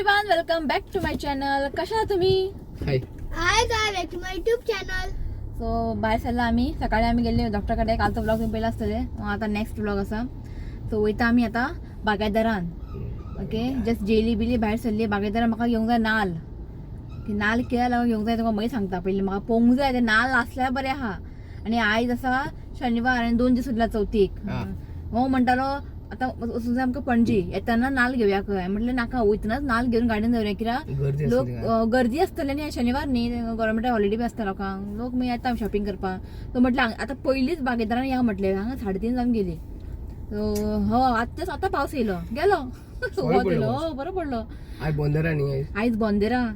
Everyone, welcome back to my channel. कशा आहात तुम्ही? Hi. Hi guys, back to my YouTube channel. So भायर सरला आमी. सकाळी आमी गेल्ले डॉक्टर कडेन. कालचो ब्लॉग तुम्ही पयला आसतले. आतां नेक्स्ट ब्लॉग आसा. सो वयता आमी आतां बागायदारान. ओके, जस्ट जेली बिली भायर सरली. बागायदारान म्हाका घेवंक जाय नाल. ती नाल कित्याक लागून घेवंक जाय तुमकां मागीर सांगता. पयलीं म्हाका पळोवंक जाय ते नाल आसल्यार बरें आहा. आनी आयज आसा शनिवार आनी 2 दीस उरला चवथीक. हो म्हणटालो आतां वचूंक जाय आमकां पणजी. येताना नाल घेवया खंय. म्हटलें नाका, वयतनाच नाल घेवन गाडयेन दवरया कित्याक गर्दी लोक आसतली काय? गर्दी आसतली आनी शनिवार न्ही, गव्हर्मेंट हॉलिडे बी आसता लोकांक. लोक मागीर येता शॉपिंग करपाक. सो म्हटलें आतां पयलींच बागेदारान या म्हटलें. हांगा 3:30 जावन गेली. सो हो आतांच आतां पावस येयलो गेलो. बरो पडलो हो पावस. बरो पडलो. आज बोंदरा न्ही आयज. आयज बोंदेरा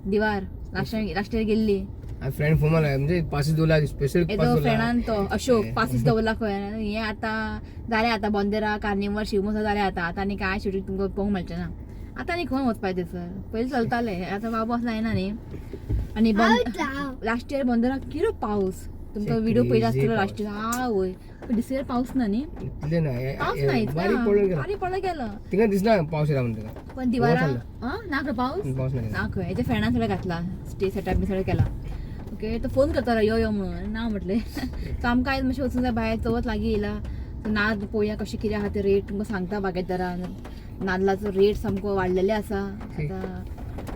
दिवार लास्ट लास्ट इयर गेल्ली. आज फ्रेंड फोन मारला म्हणजे पासीस दवरला स्पेशल. येदो पास दवरला. फ्रेंडान तो अशोक पासीस दवरला खंय. हें आतां जालें. आतां बोंदेरा कार्निवल शिगमोत्सव जालें. आतां आतां आनी कांय शुटींग तुमकां पळोवंक मेळचें ना. आतां आनी खंय वचपाचें सर. पयलीं चलतालें, आतां बाबू असो जायना न्ही. आनी लास्ट इयर बोंदेरा किरो पावस. तुमकां व्हिडिओ पयला आसतलो लास्ट इयर. आवय, पण दिस इयर पावस ना न्ही. इतले ना पावस ना इतका. बारीक पडलो गेला. बारीक पडलो गेलो. तिंगा दिसना पावस येता म्हणून तुका. पण दिवारा चाललो. आं ना खंय पावस. पावस ना. ना खंय. हेच्या फ्रेंडान सगळें घातला स्टेज सेटअप बी सगळें केला. ओके, तो फोन करतालो यो यो म्हणून. ना म्हटलें. सो आमकां आयज मातशें वचूंक जाय भायर. चवथ लागीं येयला. सो नाल्ल पळोवया कशें कितें आहा ते रेट तुमकां सांगता. बागेदारान नाल्लाचो रेट सामको वाडलेले आसा. आतां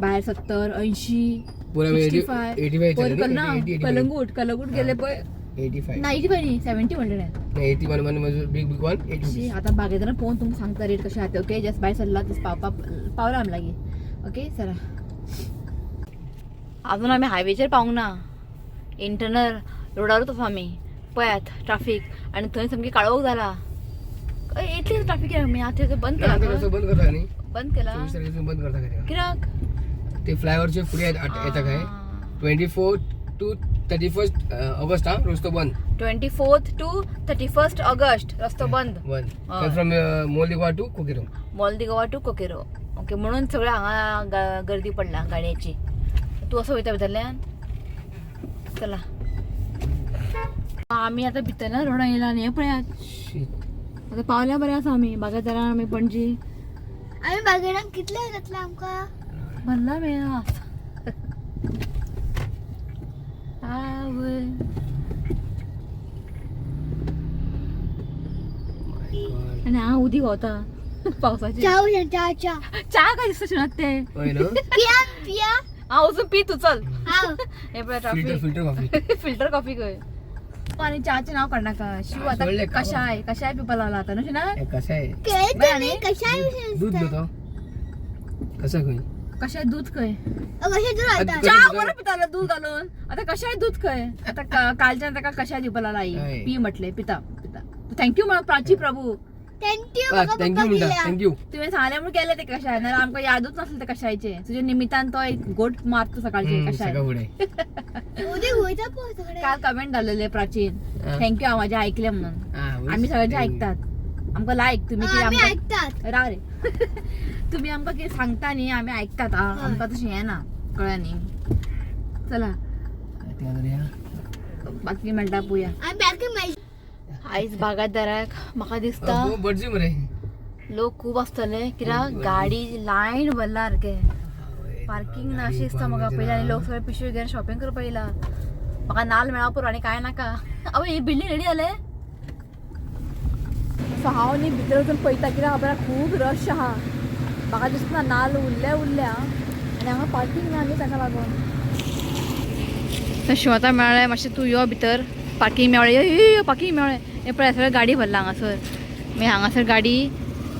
भायर 70, 80, पुरा 65. 85. पयर ना कलंगूट कलंगूट गेले पळय. 85. ना, 85 न्ही, 70 म्हणलें. 81 one big big one 80. आतां बागेदारान पळोवन तुमकां सांगता रेट कशें आहा ते. ओके, जस्ट भायर सरला तस पावपा पावला आमी लागीं. ओके चला, अजून आमी हायवेचेर पावूंक ना. इंटरनल रोडारूच आसा आमी. पळयात ट्राफीक. आनी थंय सामकी काळोख जाला. इतली ट्राफीक आमी आतां थंय बंद केला. रस्तो बंद करता न्ही. बंद केला. 24 तारखेसून बंद करता खंय. कित्याक? ते फ्लायओवरचे फुडें येता काय. 24 to 31 August हा रस्तो बंद. 24 टू 31 ऑगस्ट रस्तो बंद. बंद. हय. From Mol de Goa to Coqueiros. Mol de Goa to Coqueiros. Okay, म्हणून सगळं हांगा गर्दी पडला गाडयेची. तूं असो वयता भितरल्यान. चला, आमी आतां भितरल्यान रोडान येयला आनी हें पळयात. आतां पावल्या बरें आसा आमी बागायदारान. आमी पणजी. आमी बागेरान कितले जातले आमकां? भरला मेळा. आवय, आनी हांगा उदीक वता पावसाचें. च्या च्या च्या. च्या काय दिसता शिणात ते. हय न्हू. पिया पिया. हांव वचून पी तूं चल. हांव. हे पळय filter traffic. Filter coffee. Filter coffee खंय. आनी च्याचें नांव काडनाका शिव. आतां सोडलें का? कशाय कशाय पिवपाक लागला आतां न्हू शिणा. कसं आहे? केळी आनी? कशाय. दूध घेतो कसं खंय. कशाय दूध खंय. कशें दूध घालता? च्या बरो पितालो दूध घालून. आतां कशाय दूध खंय. आतां कालच्यान ताका कशाय दिवपाक लागला आई. हय. पी म्हटलें. पिता पिता. थँक्यू म्हणून प्राची प्रभू. Thank you म्हाका thank you पप्पा म्हणटा. दिल्या. Thank you. तुवें सांगलें म्हणून केलें तें कशाय. नाल्यार आमकां यादूच नासलें तें कशायचें. तुज्या निमितान तो एक गोट मारतो सकाळचें कशाय. सकाळ फुडें. उदीक वयता पळय सगळे. काल कमेंट घालेले प्राचीन, थँक्यू हांव म्हाजें ऐकलें म्हणून. आमी सगळ्यांचे ऐकतात. आमकां लायक तुमी कितें आमी आमकां ऐकतात. राव रे. तुमी आमकां कितें सांगता न्ही, आमी ऐकतात. आं, आमकां तशें हें ना. कळ्ळें न्ही? चला, बाकी मेळटा पळोवया. आमी बाकी मेळटा. आयज बागायतदाराक म्हाका दिसता बडजी मरे. लोक खूब आसतले कित्याक गाडी लायन भरला सारके. पार्किंग ना अशें दिसता म्हाका पयलीं. आनी लोक सगळे पिशवी घेवन शॉपिंग करपाक येयला. म्हाका नाल्ल मेळा पुरो आनी कांय नाका. आवय, ही बिल्डींग रेडी जाले. सो हांव न्ही भितर वचून पळयता कित्याक खबर आहा, खूब रश आहा. म्हाका दिसना नाल्ल उरल्या उरल्या. आनी हांगा पार्किंग ना न्ही ताका लागून. शिवता मेळ्ळें मातशें. तूं यो भितर. पार्किंग मेळ्ळें. यो यो यो, पार्किंग मेळ्ळें. हें पळयात, सगळें गाडी भरला हांगासर. मागीर हांगासर गाडी.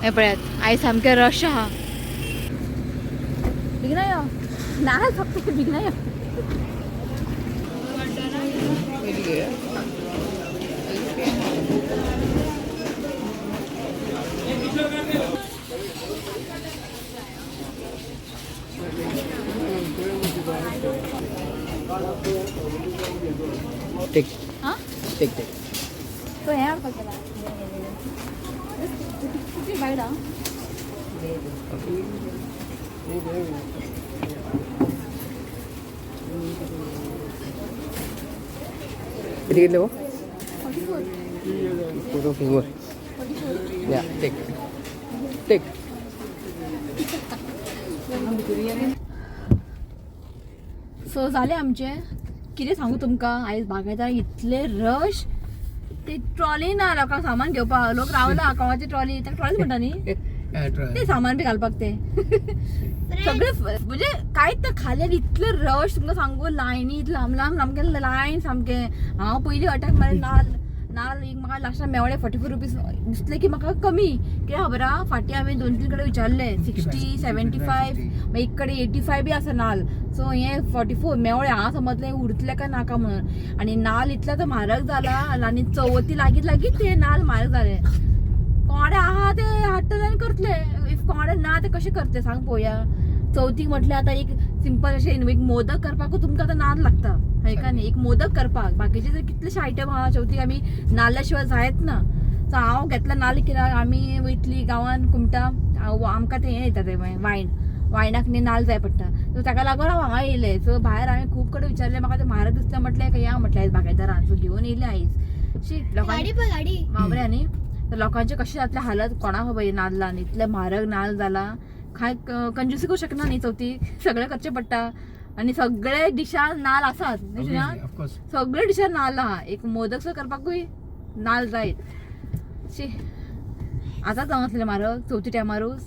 हें पळयात, आयज सामकें रश आहा. बेगिना यो ना, फक्त बेगिना यो. टेक. आं. Take take. तो हें हाडपाक गेला. कितली बायट आहा. किती घेतले हो? 44. 44. 44. या, टेक टेक. सो जालें आमचें. कितें सांगू तुमकां, आयज बागायदार इतले रश, ते ट्रॉली ना लोकांक सामान घेवपाक. लोक रावला कोणाची ट्रॉली, ताका ट्रॉलीच म्हणटा न्ही ते सामान बी घालपाक ते सगळे म्हणजे कांयच ना खाली. आनी इतले रश तुमकां सांगू, लायनी लांब लांब सामकें लायन सामकें. हांव पयलीं अटॅक मारले नाल नाल एक म्हाका लास्टाक मेवळे 44 रुपीज दिसले की म्हाका कमी. कित्याक खबर आहा, फाटीं हांवें 2-3 कडेन विचारले 60 75, मागीर एक कडेन 85 बी आसा नाल. सो हे 44 मेवळे. हांव समजलें उरतले काय नाका म्हणून. आनी नाल इतले आतां म्हारग जाला आनी चवथी लागीं लागीं ते नाल म्हारग जाले. कोणे आहा ते हाडटले आनी करतले, if कोणे ना ते कशें करतले सांग पळोवया. चवथीक म्हटल्यार आतां एक सिंपल अशें एक मोदक करपाकूच तुमकां आतां नाल लागता, हय का न्ही? एक मोदक करपाक, बाकीचे जर कितलेशे आयटम आहा चवथीक आमी नाल्ला शिवाय जायत ना. सो हांव घेतला नाल्ल कित्याक आमी वयतली गांवान कुमटा, आमकां तें हें येता तें वायण, वायणाक न्ही नाल्ल जाय पडटा. सो ताका लागून हांव हांगा येयलें. सो भायर हांवें खूब कडेन विचारलें, म्हाका तें म्हारग दिसलें म्हटलें या म्हटलें आयज बागायदारान. सो घेवन येयलें आयज. शी लोकांनी गाडी पळय गाडी. बाबरे न्ही, तर लोकांचे कशें जातलें हालत कोणाक खबर. नाल्लान इतलें म्हारग नाल्ल जाला, काय कंजूसी करूं शकना न्ही चवथीक, सगळें करचें पडटा. आनी सगळे डिशान नाल आसात न्ही, सगळे डिशान नाल्ल आहा. एक मोदक सुद्दां करपाकूय नाल्ल जायत. शी आतां जावं आसलें म्हारग चवथी टायमारूच,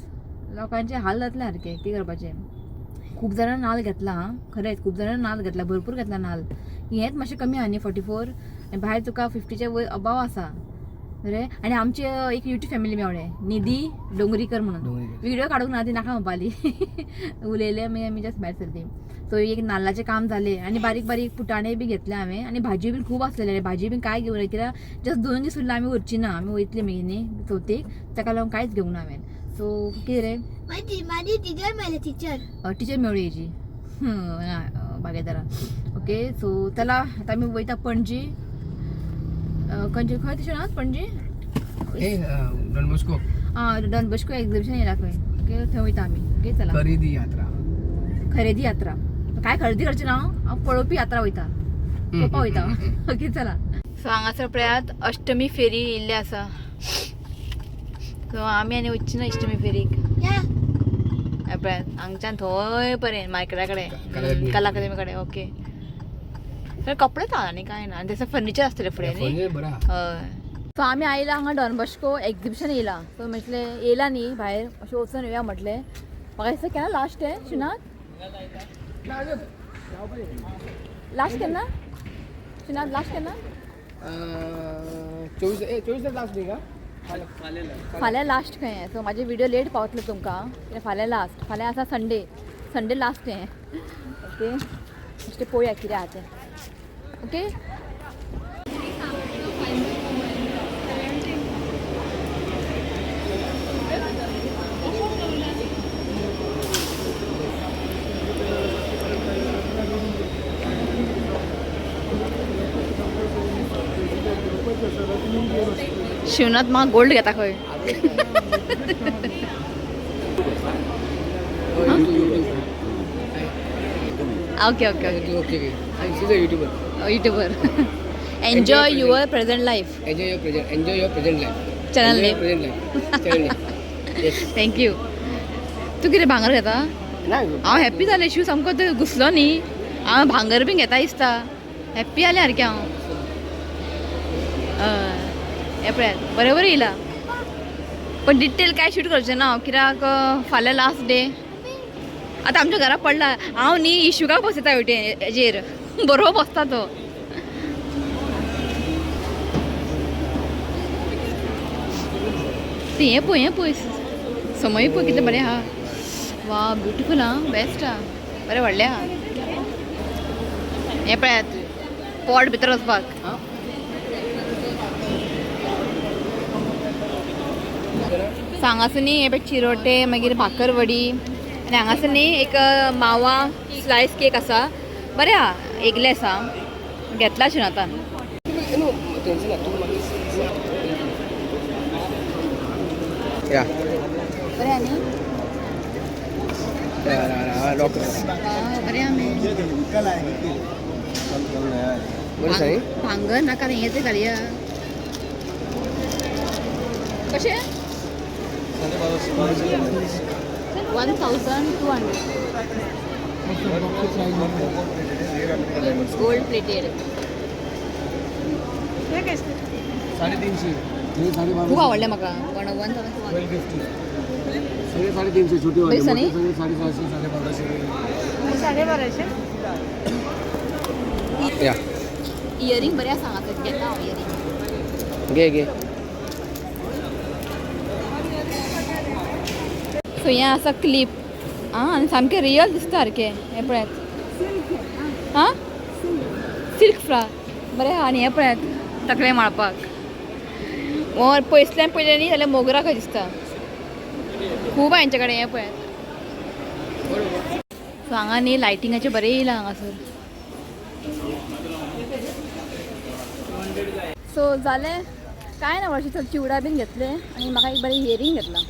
लोकांचे हाल जातले सारके. कितें करपाचें, खूब जाणां नाल्ल घेतला आं, खरेंच खूब जाणां नाल्ल घेतला, भरपूर घेतला नाल्ल. हेंच मातशें कमी आहा न्ही 44, आनी भायर तुका 50च्या वयर अबाव आसा बरें. आनी आमचे एक युट्यूब फॅमिली मेवळे, निधी डोंगरीकर म्हणून, व्हिडिओ काडूंक ना ती नाका म्हणपाली, उलयले मागीर आमी जस्ट भायर सरली. सो एक नाल्लाचें काम जालें आनी बारीक बारीक पुटाणे बी घेतले हांवें. आनी भाजी बीन खूब आसलेले, भाजी बीन कांय घेवंक ना कित्याक जस्ट 2 दीस उरले आमी उरची ना, आमी वयतली मागीर न्ही चवथीक, ताका लागून कांयच घेवंक ना हांवें. सो कितें रे माझी टीचर मेळ्ळी, टीचर टिचर मेवळी हेजी बागेदारा. ओके सो चला आतां आमी वयता पणजी. खंय खंय तशें ना पणजी, डॉन बॉस्को. आं डॉन बॉस्को एक्झिबिशन येयला खंय. ओके थंय वयता आमी. ओके चला. खरेदी यात्रा. खरेदी यात्रा, काय खरेदी करची ना हांव, पळोवपी यात्रा वयता, पळोवपा वयता. ओके चला. सो हांगासर पळयात अष्टमी फेरी येयल्ली आसा. सो आमी आनी वचची ना अष्टमी फेरीक. पळयात हांगच्यान थंय पर्यंत मार्केटा कडेन, कला अकादमी कडेन. ओके कपडेच आहा न्ही कांय ना, आनी थंयसर फर्निचर आसतलें फुडें न्ही. हय. सो आमी आयला हांगा डॉन बॉस्को एक्झिबिशन येयला. सो म्हटलें येयला न्ही भायर अशें वचून येवया म्हटलें. म्हाका दिसता केन्ना लास्ट हें शिनात, लास्ट केन्ना शिनात, लास्ट केन्ना? 24 लास्ट न्ही का? फाल्यां लास्ट खंय. सो म्हाजे व्हिडिओ लेट पावतले तुमकां कित्याक फाल्यां लास्ट, फाल्यां आसा संडे, संडे लास्ट हें. ओके मातशें पळोवया कितें आहा तें. ओके शिवनाथ म्हाका गोल्ड घेता खंय. Okay okay okay. YouTuber. YouTuber. Enjoy your present life. Enjoy your present, enjoy your present life. Channel name. Present life channel name. Yes. Thank you. तूं कितें भांगर घेता? ना. हांव हॅप्पी जालें, शिव सामको घुसलो न्ही, हांव भांगर बीन घेता दिसता, हॅप्पी जालें सारकें हांव. हय हें पळयात बरोबर येयला, पण डिटेल काय शूट करचें ना हांव कित्याक फाल्यां लास्ट डे. आतां आमच्या घरा पडला हांव न्ही इशुकाक बसयता वटेन हेजेर बरो बसता तो. तें हें पळय, हें पळय समय पळय कितलें बरें आहा. वा ब्युटिफूल आं, बेस्ट आहा, बरें व्हडलें आहा. हें पळयात पॉट भितर वचपाक. सो हांगासर न्ही हे पळय चिरोटे, मागीर भाकर वडी, आनी हांगासर न्ही एक मावा स्लायस केक आसा, बरें आहा, एकलें आसा, घेतला शिनातान. बरें आहा न्ही? बरें आहा. भांगर नाका हें तें घालया. कशें? 1200 gold plated. 350. खूप आवडले म्हाका. 1200. 1250. सगळे 350 छोटी वाली. बरें न्ही? मोठे सगळे 750, 1250. या. इयरिंग बरे आसा हांगा, घेता हांव इयरिंग. घे घे. सो हें आसा क्लिप आं, आनी सामकें रियल दिसता सारकें. हें पळयात आं, सिल्क फ्रा बरें आहा. आनी हें पळयात तकले माळपाक वर पयसल्यान पयलें न्ही जाल्यार मोगरा खंय दिसता. खूब आहा हेंचे कडेन. हें पळयात. सो हांगा न्ही लायटिंगाचें बरें येयलां हांगासर. सो जालें कांय ना, व्हडशें चड चिवडा बीन घेतले आनी म्हाका एक बरें इयरिंग घेतलां.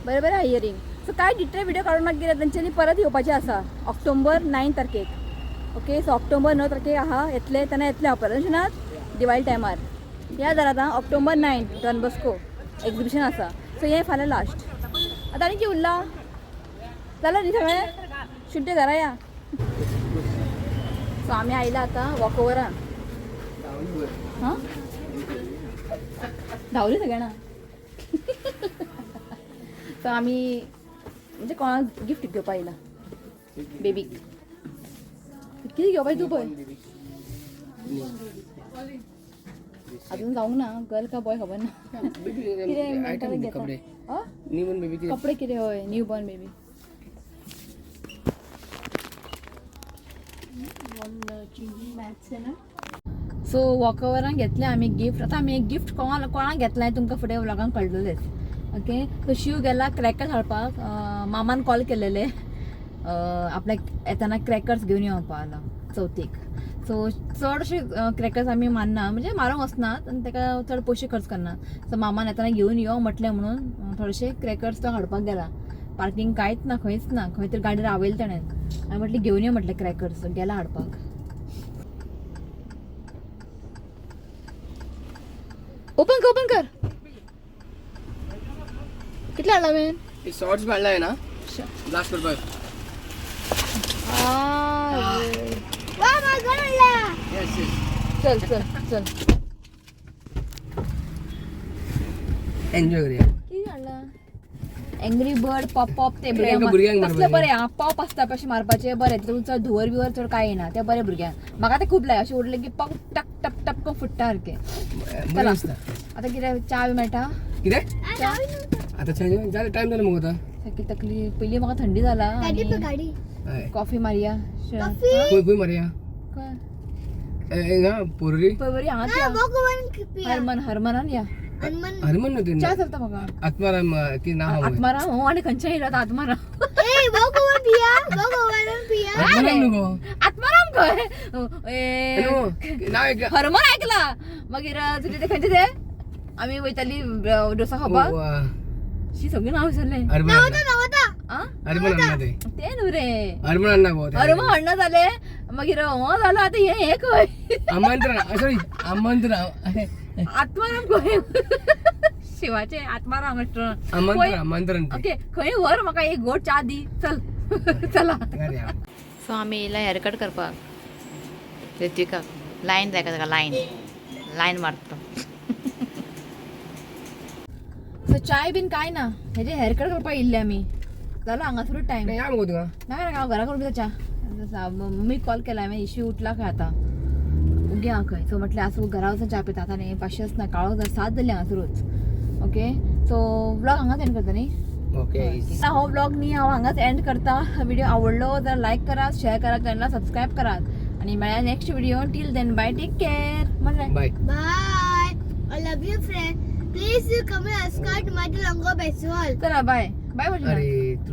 बरें बरें इयरिंग. सो कांय डिटेल व्हिडिओ काडूंक ना कित्याक तेंच्यांनी परत येवपाचें आसा ऑक्टोबर 9 तारखेक. ओके, सो ऑक्टोबर 9 तारखेक आहा येतले तेन्ना येतले हांव परत, अशें ना दिवाळी टायमार. याद धरात आं, ऑक्टोबर 9 डॉन बॉस्को एक्झिबिशन आसा. सो हें फाल्यां लास्ट. आतां आनी कितें उरलां? जालें न्ही सगळें? शुद्ध घरा या. सो आमी आयला आतां वॉकओवरान. हां, धांवली सगळ्यांना. सो आमी म्हणजे कोणाक गिफ्ट घेवपा येयला बेबीक. कितें घेवपाचें तूं पळय. अजून जावंक ना, गर्ल का बॉय खबर ना. कितें आयटम घेता? कपडे. हं? New baby. कपडे कितें? हय, न्यू बॉर्न बेबी. सो वॉकओवरान घेतले आमी गिफ्ट. आतां आमी गिफ्ट कोणाक कोणाक घेतलां तुमकां फुडें व्लॉगान कळटलेंच. ओके, सो शिव गेला क्रॅकर्स हाडपाक. मामान कॉल केलेले, आपल्याक येताना क्रॅकर्स घेवन यो म्हणपा चवथीक. सो चडशे क्रॅकर्स आमी मारना, म्हणजे मारूंक वचनात आनी ताका चड पयशे खर्च करना. सो मामान येताना घेवन यो म्हटलें म्हणून थोडेशे क्रॅकर्स तो हाडपाक गेला. पार्किंग कांयच ना, खंयच ना, खंय तरी गाडी रावयली तेणें आनी म्हटलें घेवन यो म्हटलें क्रॅकर्स. गेला हाडपाक. ओपन कर, ओपन कर. कितले हाडला हांवें? शॉर्ट्स मारला ना लास्ट करपाक. वा, माझा आणला. येस येस. चल चल चल. एन्जॉय करूया. कितें हाडला? एंग्री बर्ड पॉप पॉप ते एका भुरग्यांक भुरग्यांक मारपाचें. तसले बरें आं. पॉप आसता कशें मारपाचें बरें, तितून चड धुंवर बिवर चड कांय येना. ते बरें भुरग्यांक. म्हाका ते खूब लाय अशें उरलें की पॉप टक टप टप करून फुट्टा सारकें. बरें दिसता. आतां कितें च्या बी मेळटा? कितें आतां जालें, टायम जालो मगो आतां. सारकी तकली पयलीं म्हाका थंडी जाला. गाडी पे गाडी. हय. कॉफी मारया. कॉफी? खंय खंय मारया? खंय? हिंगा पोररी. पळय बरी हांगाच ना. या. बघू. हरमन, हरमनान या. हनुमान. हरमन न्हू. च्या ते चलता म्हाका. आत्माराम ती नाव आहा. आत्माराम हो आनी खंयच्या येयला आत्माराम? ए, बघू पिया, बघू पिया. आत्माराम न्हू गो. आत्माराम खंय? ए, न्हू, नाव एक. हरमन ऐकला. मागीर तुजे ते खंयचे ते आमी वयताली डोसा खावपाक? शी, सगळीं नांव विसरलें. हरमन अण्णा. नव्हता. आं? हरमन अण्णा ते. ते न्हू रे. हरमन अण्णा गो ते. हरमन अण्णा जालें, मागीर हो जालो. आतां हें हें खंय? आमंत्रण, सॉरी, आमंत्रण. आत्माराम खंय? शिवाचे आत्माराम रेस्टॉरंट. आमंत्रण, आमंत्रण ते. ओके, खंय व्हर म्हाका, एक गोड च्या दी. चल चला. अरे हा. सो आमी येयला हेअरकट करपाक ऋत्विकाक. लायन जाय ताका, लायन लायन मारता. सो चाय बीन काय ना, हेजे हेअरकट करपाक येयल्ले आमी. जालो हांगासरूच टायम. नाही, या मगो तुका. ना ना, हांव घरा करून पिता च्या. मम्मीक कॉल केला हांवें, इशू उठला खंय आतां, उगे आहा खंय. सो म्हटलें आसूं, घरा वचून च्या पिता. आतां न्ही पाशेंच ना, काळो जाता. 7 जाली हांगासरूच. ओके, सो व्लॉग हांगाच एंड करता न्ही? ओके. आता हो व्लॉग न्ही हांव हांगाच एंड करता. व्हिडिओ आवडलो तर लायक करात, शेअर करात, चॅनला सबस्क्राईब करात आणि मेळ्या next video. Till then, bye, take care. म्हणजे bye. Bye. I love you friend. Please you come and escort my longer best. चला, बाय बाय. अरे.